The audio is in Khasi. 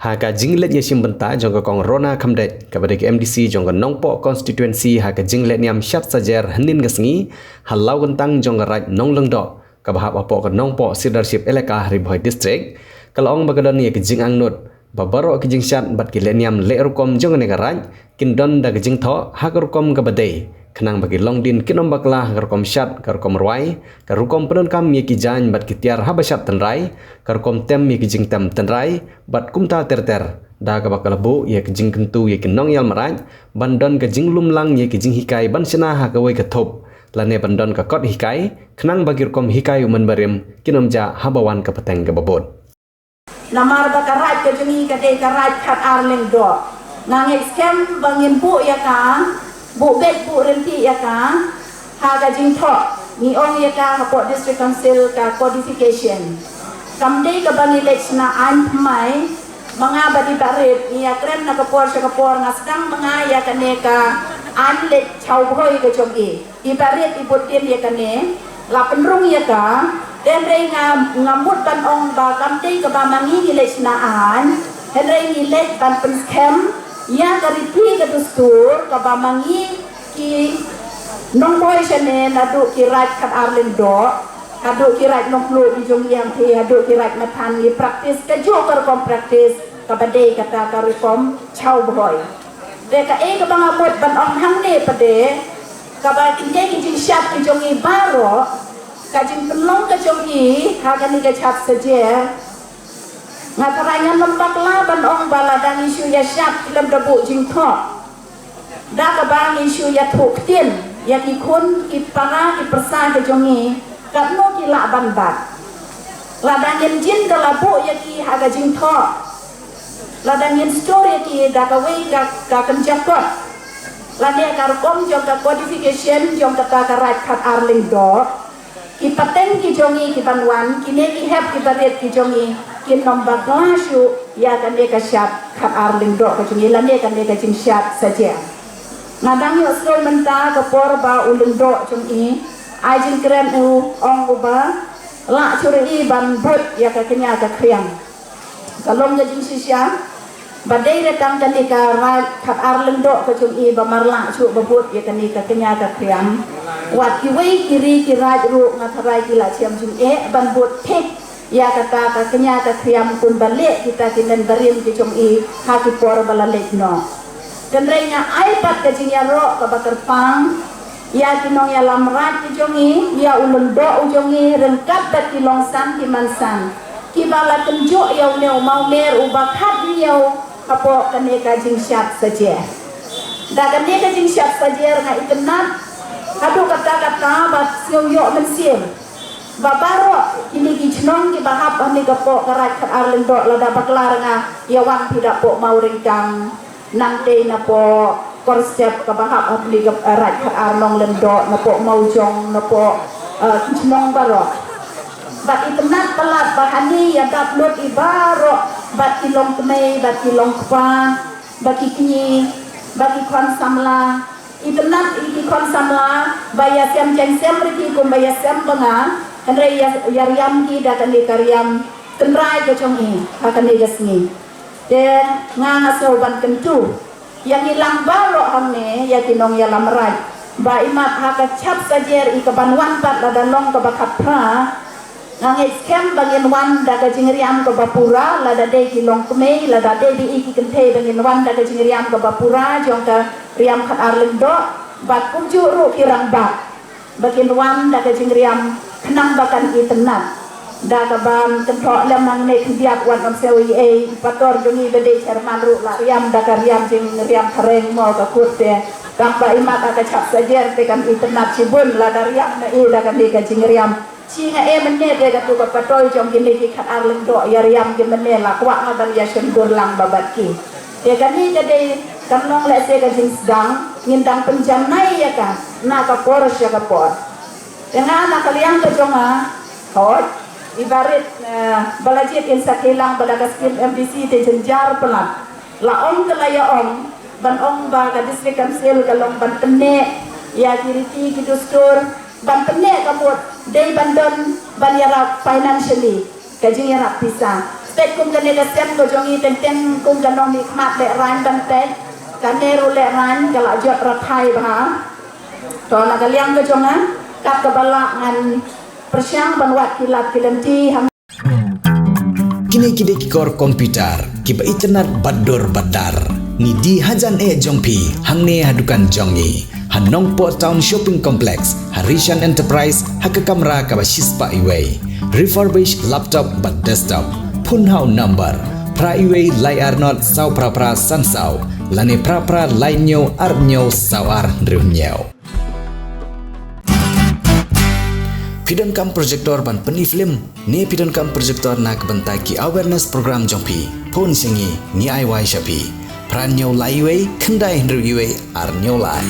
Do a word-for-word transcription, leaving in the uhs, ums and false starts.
Ha ka jingleit ïashim bynta jong ka Kong Rona Khymdeit, kaba dei ka M D C jong ka Nongpoh Constituency, ha ka jingleit niam shad sajer hynnin ka sngi ha Lawkyntang jong ka Raid Nonglyngdoh, kaba hap hapoh ka Nongpoh Sirdarship Elaka, Ri Bhoi District, ka la ong ba ka don ïa ka jingangnud ba baroh ki jingshad bad ki lehniam lehrukom jong kane ka Raid kin don da ka jingthoh ha ka rukom kaba dei, khnang ba ki longdien kin ym bakla ha ka rukom shad, ka rukom rwai, ka rukom pyndonkam ïa ki jaiñ bad ki tiar haba shad tynrai, ka rukom tem ïa ki jingtem tynrai, bad kumta ter ter, da kaba ka la buh ïa ka jingkyntu ïa ki nongïalam Raid ban don ka jinglumlang ïa ki jinghikai ban shna ha kawei ka thup, lane ban don ka kot hikai, khnang ba ki rukom hikai u mynbarim kin ym jah haba wan ka pateng kaba bud. Namar ba ka Raid ka jong ngi ka dei ka Raid khatar lyngdoh. Nga ngeit skhem ba ngin buh ïa ka, buh beit buh ryntih ïa ka ha ka jingthoh, ngi ong ïa ka hapoh District Council ka codification. Kam dei kaba ngi leit shna aiñ thymmai, ma nga bad i Bah Rit ngi ïakren na ka por sha ka por, nga sdang ma nga ïa kane ka aiñ leit Chawbhoi ka jong i. I Bah Rit i bud dien ïa kane, la pynrung ïa ka, te hynrei nga, nga mut ban ong ba kam dei kaba ma ngi ngi leit shna aiñ, hynrei ngi leit ban pynskhem ïa ka riti ka dustur kaba ma ngi ki nongbhoi shane, naduh ki Raid khatar lyngdoh haduh ki Raid Nongpluh, ki jong ïa phi haduh ki Raid Mathan, ngi practice kajuh ka rukom practice kaba dei kata ka rukom Chawbhoi. Te kaei kaba nga mut ban ong hangne pat de, kaba kine ki jingshad ki jong ngi baroh, ka jingpynlong ka jong ngi ha kane ka shad sajer, nga tharai ngan ym bakla ban ong ba lada ngi shu ïashad khlem da buh jingthoh, da kaba ngi shu ïathuh ktien ïa ki khun ki para ki pyrsa ki jong ngi, katno ki lah ban bat. Lada ngin jin da la buh ïa ki ha ka jingthoh, lada ngin store ïa ki da kawei ka, ka kynja kot, lane ka rukom jong ka codification jong kata ka Raid khatar lyngdoh, ki pateng ki jong ngi ki ban wan, kine ki hep ki barit ki jong ngi kin ym bakla shuh ïa kane ka shad khatar lyngdoh ka jong ngi, lane kane ka jingshad sajer. Nga dang ïohsngew mynta ka por ba u lyngdoh jong ngi ai jingkren, u ong u ba lah shuh ri ban bud ïa ka kñia ka khriam. Ka long ka jingshisha ba dei re tang kane ka Raid khatar lyngdoh ka jong i ba mar lah shuh ba bud ïa kane ka kñia ka khriam. Wat kiwei ki ri ki raid ruh nga tharai ki lah shem jingeh ban bud thik ïa kata ka kñia ka khriam kumba leh kita ki nongbarim ki jong i ha ki por ba la leit noh. Hynrei nga ai pat ka jingïaroh kaba kyrpang ïa ki nongïalam raid ki jong i, ïa u lyngdoh u jong i, ryngkat bad ki longsan ki mansan kiba la kynjoh ïa une u mawmer uba khat hynñiew hapoh kane ka jingshad sajer. Da kane ka jingshad sajer nga itynnad haduh katta katta bad sngew ïoh mynsiem ba baroh kine ki chnong kiba hap hangne hapoh ka Raid Khatar Lyngdoh, lada bakla ruh nga ïa wan phi da poh Mawryngkang, nangtei napoh Korstep kaba hap hangne ka, eh, Raid Khatar Nonglyngdoh, napoh Mawjong, napoh, eh, ki chnong baroh. Bad itynnad palat ba hangne ïa dap lut i baroh bad ki longkmie, bad ki longkpa, bad ki kñi, bad ki khun samla. Itynnad i ki khun samla ba ïa sem jaiñ sem ruh ki kumba ïa sem ba nga, hynrei ïa, ïa riam ki da kane ka riam tynrai ka jong i ha kane ka sngi. Te nga nga sngew ban kyntu ïa ngi lang baroh hangne, ïa ki nongïalam raid, ba imat ha ka shad sajer i kaban wan pat lada long kaba khatphra, nga ngeit skhem ba ngin wan da ka jingriam kaba pura, lada dei ki longkmie, lada dei ba i ki kynthei, ba ngin wan da ka jingriam kaba pura jong ka Riam Khatar Lyngdoh, bad kumjuh ruh ki rangbah ba kin wan da ka jingriam khnang ba kan itynnad. Da kaban kynthoh lem nangne khyndiat wat ym sngew ei ei, i pator jong i ba dei chairman ruh la riam da ka riam jingriam phareng mo ka kut te. Tang ba imat ha ka shad sajer te kan itynnad shibun lada riam na i da kane ka jingriam. Shi nga e mynne te katu ka patoi jong kine ki Khatar Lyngdoh ïa riam ki mynne la kwah nga ban ïa shon dur lang ba bad ki. Te kane ka dei kan long lehse ka jingsdang ngin dang pynjanai ïa ka na ka por sha ka por. Te nga na ka liang ka jong nga, hooid, i barit, eh, ba la jied in sa kheilang ba da ka skim M D C te jynjar palat. La ong te la ïa ong ban ong ba ka District Council ka long ban pynneh ïa ki riti ki dustur, ban pynneh ka mut dei ban don ban ïarap financially, ka jingïarap pisa. Stage kum kane ka sem ka jong i teng teng kum ka nongmihkhmat lehrain ban tei. Kane ruh lehrain ka la jot rathai bha. To na ka liang ka jong nga kat kaba lah ngan pyrshang ban wad ki lad ki lynti ha. Kine ki dei ki kor computer kiba itynnad bad dur bad dar. Ngi die hajan eh jong phi hangne ha dukan jong ngi ha Nongpoh Town Shopping Complex, ha Rishan Enterprise, ha ka kamra kaba shispah iwei. Refurbished laptop bad desktop, phone ha u number phra iwei lai ar not saw phra phra san saw lane phra phra lai hynñiew ar hynñiew saw ar hynriew hynñiew. Phi donkam projector ban pyni film ne phi donkam projector na ka bynta ki awareness program jong phi? Phone sha ngi, ngi ai wai sha phi. Phra hynñiew lai iwei khyndai hynriew iwei ar hynñiew lai.